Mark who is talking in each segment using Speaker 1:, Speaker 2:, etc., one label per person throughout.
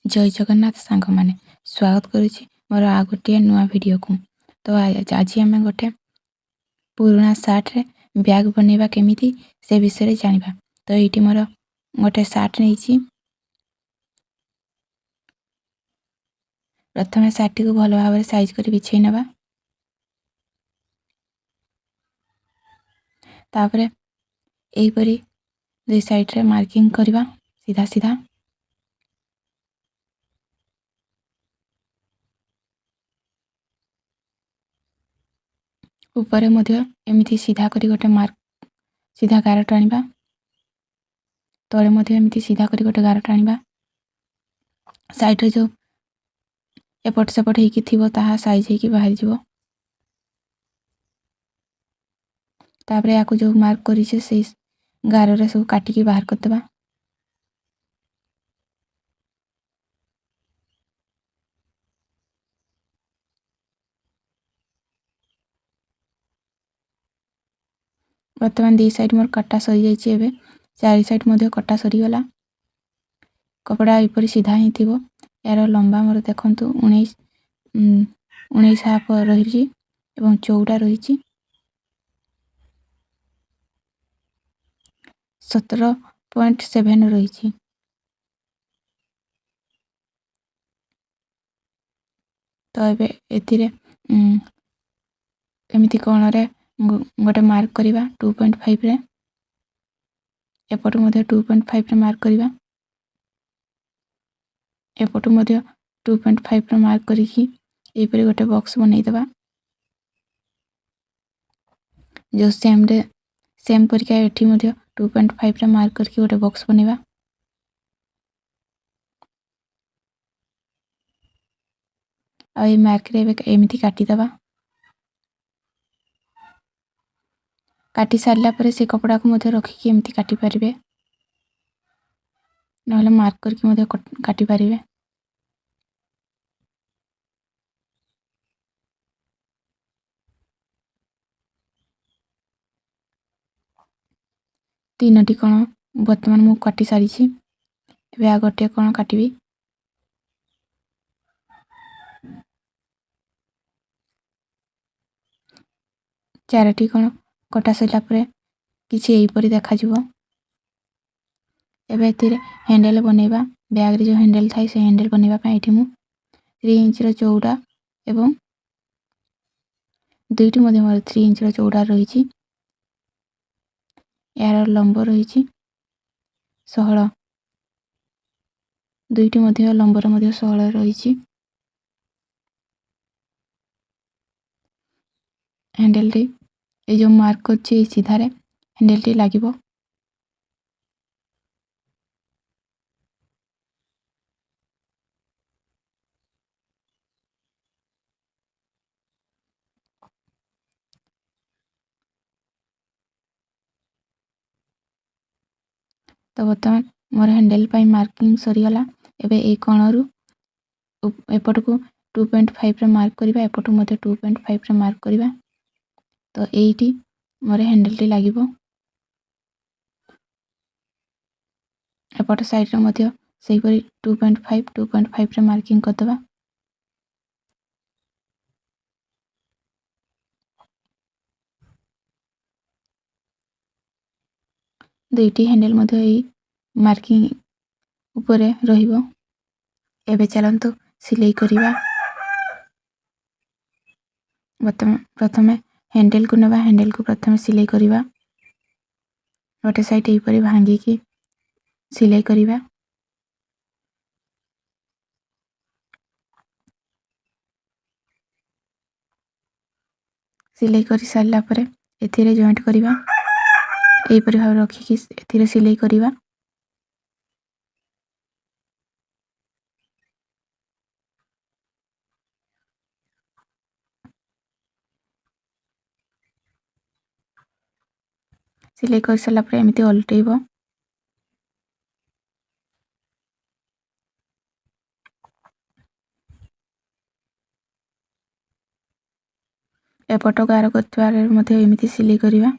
Speaker 1: ଜୟ ଜଗନ୍ନାଥ ସାଙ୍ଗମାନେ, ସ୍ୱାଗତ କରୁଛି ମୋର ଆଉ ଗୋଟିଏ ନୂଆ ଭିଡ଼ିଓକୁ। ତ ଆଜି ଆମେ ଗୋଟେ ପୁରୁଣା ସାର୍ଟରେ ବ୍ୟାଗ୍ ବନେଇବା କେମିତି, ସେ ବିଷୟରେ ଜାଣିବା। ତ ଏଇଠି ମୋର ଗୋଟେ ସାର୍ଟ ନେଇଛି। ପ୍ରଥମେ ସାର୍ଟଟିକୁ ଭଲ ଭାବରେ ସାଇଜ୍ କରି ବିଛେଇ ନେବା। ତାପରେ ଏହିପରି ଦୁଇ ସାଇଡ଼ରେ ମାର୍କିଂ କରିବା ସିଧା ସିଧା। ଉପରେ ମଧ୍ୟ ଏମିତି ସିଧା କରି ଗୋଟେ ମାର୍କ, ସିଧା ଗାର ଟାଣିବା। ତଳେ ମଧ୍ୟ ଏମିତି ସିଧା କରି ଗୋଟେ ଗାର ଟାଣିବା। ସାଇଡ଼ରେ ଯେଉଁ ଏପଟ ସେପଟ ହେଇକି ଥିବ, ତାହା ସାଇଜ୍ ହେଇକି ବାହାରିଯିବ। ତାପରେ ୟାକୁ ଯେଉଁ ମାର୍କ କରିଛେ, ସେଇ ଗାରରେ ସବୁ କାଟିକି ବାହାର କରିଦେବା। ବର୍ତ୍ତମାନ ଦୁଇ ସାଇଡ଼୍ ମୋର କଟା ସରିଯାଇଛି। ଏବେ ଚାରି ସାଇଡ଼୍ ମଧ୍ୟ କଟା ସରିଗଲା। କପଡ଼ା ଏପରି ସିଧା ହିଁ ଥିବ। ଏହାର ଲମ୍ବା ମୋର ଦେଖନ୍ତୁ 19, 19.5 ରହିଛି ଏବଂ ଚଉଡ଼ା ରହିଛି 17.7 ରହିଛି। ତ ଏବେ ଏଥିରେ ଏମିତି କୋଣରେ ଗୋଟେ ମାର୍କ କରିବା 2.5ରେ। ଏପଟୁ ମଧ୍ୟ 2.5ରେ ମାର୍କ କରିବା। ଏପଟୁ ମଧ୍ୟ 2.5ରେ ମାର୍କ କରିକି ଏହିପରି ଗୋଟେ ବକ୍ସ ବନେଇଦେବା। ଯେଉଁ ସେମ୍ରେ ସେମ୍ ପରିକା ଏଠି ମଧ୍ୟ 2.5ରେ ମାର୍କ କରିକି ଗୋଟେ ବକ୍ସ ବନେଇବା। ଆଉ ଏଇ ମାର୍କରେ ଏବେ ଏମିତି କାଟିଦେବା। କାଟି ସାରିଲା ପରେ ସେ କପଡ଼ାକୁ ମଧ୍ୟ ରଖିକି ଏମିତି କାଟିପାରିବେ, ନହେଲେ ମାର୍କ କରିକି ମଧ୍ୟ କାଟିପାରିବେ। ତିନୋଟି କୋଣ ବର୍ତ୍ତମାନ ମୁଁ କାଟି ସାରିଛି। ଏବେ ଆଉ ଗୋଟିଏ କୋଣ କାଟିବି। ଚାରୋଟି କୋଣ କଟା ସରିଲା ପରେ କିଛି ଏହିପରି ଦେଖାଯିବ। ଏବେ ଏଥିରେ ହ୍ୟାଣ୍ଡେଲ୍ ବନେଇବା। ବ୍ୟାଗ୍ରେ ଯେଉଁ ହ୍ୟାଣ୍ଡେଲ୍ ଥାଏ, ସେ ହ୍ୟାଣ୍ଡେଲ୍ ବନେଇବା ପାଇଁ ଏଠି ମୁଁ 3 ଇଞ୍ଚର ଚଉଡ଼ା ଏବଂ ଦୁଇଟି ମଧ୍ୟ ମୋର 3 ଇଞ୍ଚର ଚଉଡ଼ା ରହିଛି। ଏହାର ଲମ୍ବ ରହିଛି 16। ଦୁଇଟି ମଧ୍ୟ ଲମ୍ବର ମଧ୍ୟ 16 ରହିଛି। ହ୍ୟାଣ୍ଡେଲ୍ଟି ଏଇ ଯେଉଁ ମାର୍କ କରିଛି, ଏଇ ସିଧାରେ ହ୍ୟାଣ୍ଡେଲ୍ଟି ଲାଗିବ। ତ ବର୍ତ୍ତମାନ ମୋର ହ୍ୟାଣ୍ଡେଲ୍ ପାଇଁ ମାର୍କିଂ ସରିଗଲା। ଏବେ ଏଇ କୋଣରୁ ଏପଟକୁ 2.5ରେ ମାର୍କ କରିବା, ଏପଟୁ ମଧ୍ୟ 2.5ରେ ମାର୍କ କରିବା। ତ ଏଇଠି ମୋର ହ୍ୟାଣ୍ଡେଲ୍ଟି ଲାଗିବ। ଏପଟ ସାଇଡ଼୍ରେ ମଧ୍ୟ ସେହିପରି 2.5, 2.5ରେ ମାର୍କିଂ କରିଦେବା। ଦୁଇଟି ହ୍ୟାଣ୍ଡେଲ୍ ମଧ୍ୟ ଏଇ ମାର୍କିଂ ଉପରେ ରହିବ। ଏବେ ଚାଲନ୍ତୁ ସିଲେଇ କରିବା। ବର୍ତ୍ତମାନ ପ୍ରଥମେ ହ୍ୟାଣ୍ଡେଲ୍କୁ ନେବା। ହ୍ୟାଣ୍ଡେଲ୍କୁ ପ୍ରଥମେ ସିଲେଇ କରିବା। ଗୋଟେ ସାଇଡ଼୍ ଏହିପରି ଭାଙ୍ଗିକି ସିଲେଇ କରିବା। ସିଲେଇ କରି ସାରିଲା ପରେ ଏଥିରେ ଜଏଣ୍ଟ କରିବା। ଏହିପରି ଭାବେ ରଖିକି ଏଥିରେ ସିଲେଇ କରିବା। ସିଲେଇ କରିସାରିଲା ପରେ ଏମିତି ଓଲଟେଇବ। ଏପଟ ଗାର କରିଥିବାରେ ମଧ୍ୟ ଏମିତି ସିଲେଇ କରିବା।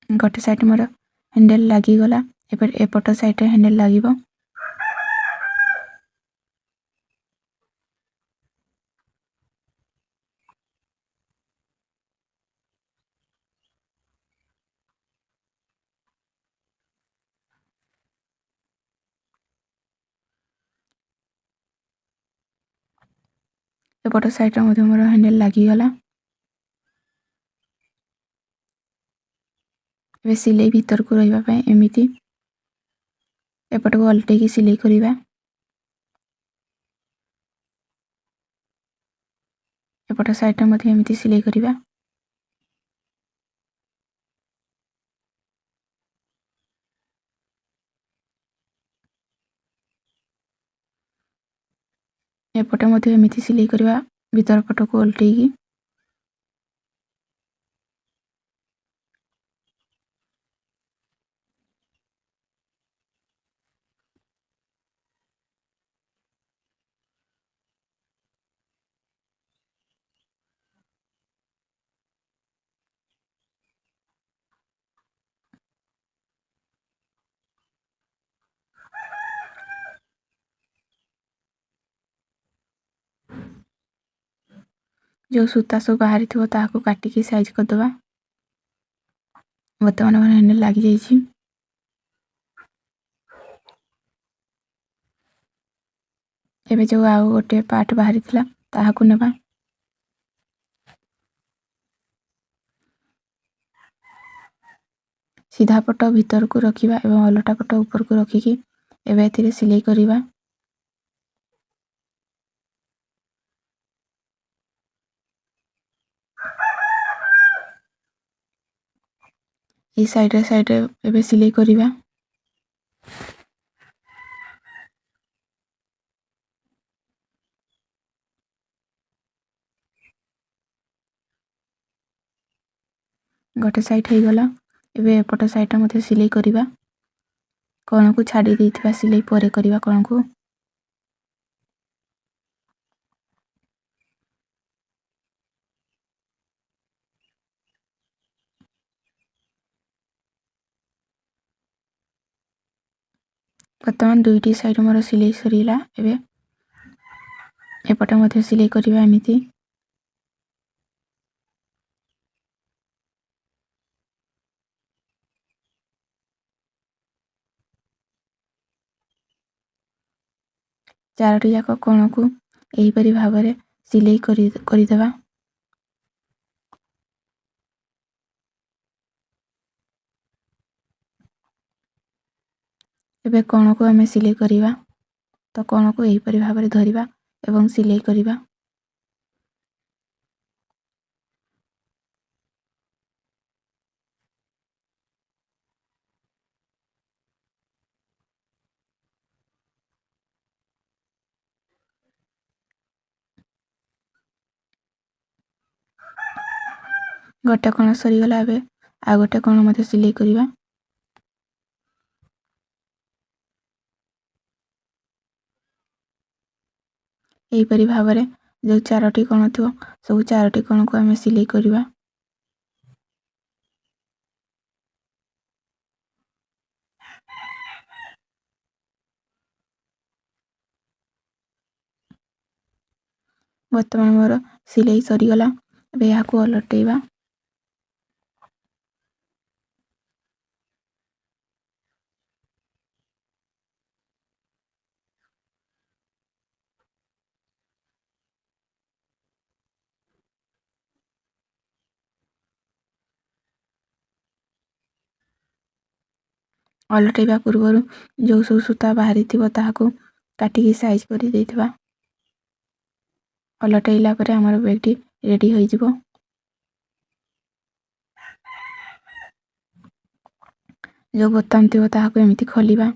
Speaker 1: ଗୋଟେ ସାଇଡ଼୍ ମୋର ହ୍ୟାଣ୍ଡେଲ୍ ଲାଗିଗଲା। ଏବେ ଏପଟ ସାଇଡ଼୍ରେ ହ୍ୟାଣ୍ଡେଲ୍ ଲାଗିବ। ଏପଟ ସାଇଡ଼୍ରେ ମଧ୍ୟ ମୋର ହ୍ୟାଣ୍ଡେଲ୍ ଲାଗିଗଲା। ଏବେ ସିଲେଇ ଭିତରକୁ ରହିବା ପାଇଁ ଏମିତି ଏପଟକୁ ଓଲଟେଇକି ସିଲେଇ କରିବା। ଏପଟ ସାଇଡ଼୍ରେ ମଧ୍ୟ ଏମିତି ସିଲେଇ କରିବା। ଏପଟେ ମଧ୍ୟ ଏମିତି ସିଲେଇ କରିବା ଭିତର ପଟକୁ ଓଲଟେଇକି। ଯେଉଁ ସୂତା ସବୁ ବାହାରିଥିବ ତାହାକୁ କାଟିକି ସାଇଜ୍ କରିଦେବା। ବର୍ତ୍ତମାନ ଆମର ହ୍ୟାଣ୍ଡେଲ୍ ଲାଗିଯାଇଛି। ଏବେ ଯେଉଁ ଆଉ ଗୋଟେ ପାର୍ଟ ବାହାରିଥିଲା ତାହାକୁ ନେବା। ସିଧା ପଟ ଭିତରକୁ ରଖିବା ଏବଂ ଓଲଟା ପଟ ଉପରକୁ ରଖିକି ଏବେ ଏଥିରେ ସିଲେଇ କରିବା। ଏଇ ସାଇଡ଼୍ରେ ସାଇଡ଼୍ରେ ଏବେ ସିଲେଇ କରିବା। ଗୋଟେ ସାଇଡ଼୍ ହେଇଗଲା। ଏବେ ଏପଟ ସାଇଡ଼୍ଟା ମଧ୍ୟ ସିଲେଇ କରିବା। କଣକୁ ଛାଡ଼ି ଦେଇଥିବା ସିଲେଇ ପରେ କରିବା କଣକୁ। ବର୍ତ୍ତମାନ ଦୁଇଟି ସାଇଡ଼୍ ମୋର ସିଲେଇ ସରିଲା। ଏବେ ଏପଟେ ମଧ୍ୟ ସିଲେଇ କରିବା ଏମିତି। ଚାରୋଟି ଯାକ କୋଣକୁ ଏହିପରି ଭାବରେ ସିଲେଇ କରିଦେବା। ଏବେ କୋଣକୁ ଆମେ ସିଲେଇ କରିବା। ତ କୋଣକୁ ଏହିପରି ଭାବରେ ଧରିବା ଏବଂ ସିଲେଇ କରିବା। ଗୋଟେ କୋଣ ସରିଗଲା। ଏବେ ଆଉ ଗୋଟେ କୋଣ ମଧ୍ୟ ସିଲେଇ କରିବା। ଏହିପରି ଭାବରେ ଯେଉଁ ଚାରୋଟି କୋଣ ଥିବ ସବୁ ଚାରୋଟି କୋଣକୁ ଆମେ ସିଲେଇ କରିବା। ବର୍ତ୍ତମାନ ମୋର ସିଲେଇ ସରିଗଲା। ଏବେ ଏହାକୁ ଓଲଟେଇବା। ଓଲଟେଇବା ପୂର୍ବରୁ ଯେଉଁ ସବୁ ସୂତା ବାହାରିଥିବ ତାହାକୁ କାଟିକି ସାଇଜ୍ କରି ଦେଇଥିବା। ଓଲଟେଇଲା ପରେ ଆମର ବ୍ୟାଗ୍ଟି ରେଡ଼ି ହୋଇଯିବ। ଯେଉଁ ବୋତାମ ଥିବ ତାହାକୁ ଏମିତି ଖୋଲିବା।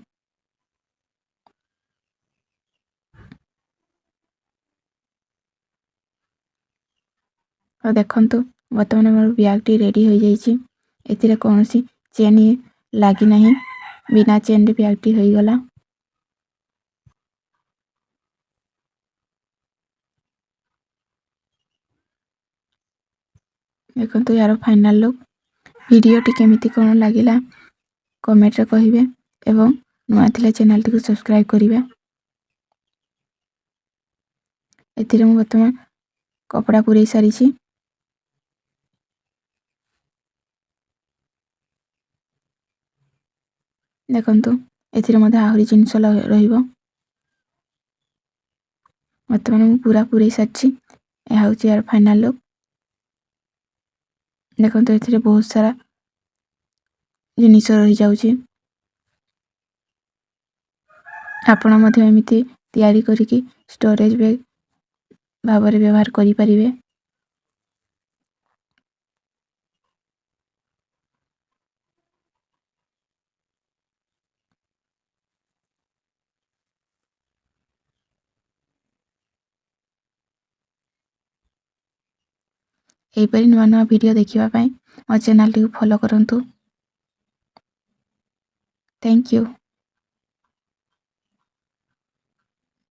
Speaker 1: ଆଉ ଦେଖନ୍ତୁ ବର୍ତ୍ତମାନ ଆମର ବ୍ୟାଗ୍ଟି ରେଡ଼ି ହୋଇଯାଇଛି। ଏଥିରେ କୌଣସି ଚେନ୍ ଲାଗିନାହିଁ, ବିନା ଚେନ୍ରେ ବ୍ୟାଗ୍ଟି ହୋଇଗଲା। ଦେଖନ୍ତୁ ଏହାର ଫାଇନାଲ୍ ଲୁକ୍। ଭିଡ଼ିଓଟି କେମିତି କ'ଣ ଲାଗିଲା କମେଣ୍ଟରେ କହିବେ ଏବଂ ନୂଆ ଥିଲେ ଚ୍ୟାନେଲଟିକୁ ସବସ୍କ୍ରାଇବ୍ କରିବେ। ଏଥିରେ ମୁଁ ବର୍ତ୍ତମାନ କପଡ଼ା ପୂରେଇ ସାରିଛି। ଦେଖନ୍ତୁ ଏଥିରେ ମଧ୍ୟ ଆହୁରି ଜିନିଷ ରହିବ। ବର୍ତ୍ତମାନ ମୁଁ ପୁରା ପୂରେଇ ସାରିଛି। ଏହା ହେଉଛି ଏହାର ଫାଇନାଲ୍ ଲୁକ୍। ଦେଖନ୍ତୁ, ଏଥିରେ ବହୁତ ସାରା ଜିନିଷ ରହିଯାଉଛି। ଆପଣ ମଧ୍ୟ ଏମିତି ତିଆରି କରିକି ଷ୍ଟୋରେଜ୍ ବ୍ୟାଗ୍ ଭାବରେ ବ୍ୟବହାର କରିପାରିବେ। ଏହିପରି ନୂଆ ନୂଆ ଭିଡ଼ିଓ ଦେଖିବା ପାଇଁ ମୋ ଚ୍ୟାନେଲଟିକୁ ଫଲୋ କରନ୍ତୁ। Thank you.